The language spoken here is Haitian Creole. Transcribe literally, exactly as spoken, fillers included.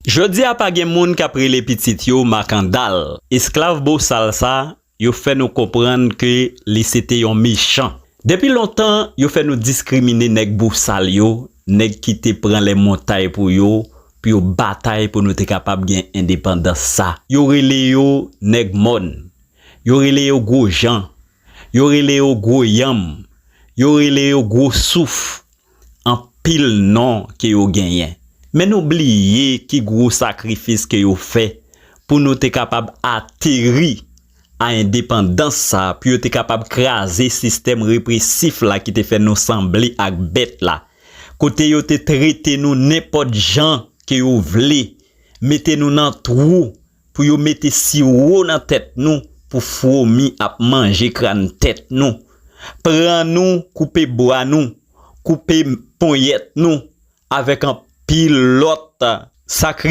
Jodi a pa gen moun k ap rele pitit yo makandal. Esklav bosal sa, yo fè nou konprann ke li se te yon mechan. Depi lontan, yo fè nou diskrimine nèg bosal yo, nèg ki te pran lè montay pou yo, pou yo batay pou nou te kapab gen endepandans sa. Yo rele yo nèg mòn. Yo rele yo gwo jan. Yo rele yo gwo yanm. Yo rele yo gwo souf. Anpil non ke yo genyen. Men nou bliye ki gwo sakrifis ke yo fè pou nou te kapab ateri a endepandans sa, pou yo te kapab kraze sistèm represif la ki te fè nou sanble ak bèt la. Kote yo te trete nou nenpòt jan ke yo vle, mete nou nan twou, pou yo mete siwo nan tèt nou, pou fwomi ap manje kràn tèt nou. Pran nou, koupe bwa nou, koupe ponyèt nou, avèk anpil lòt sakri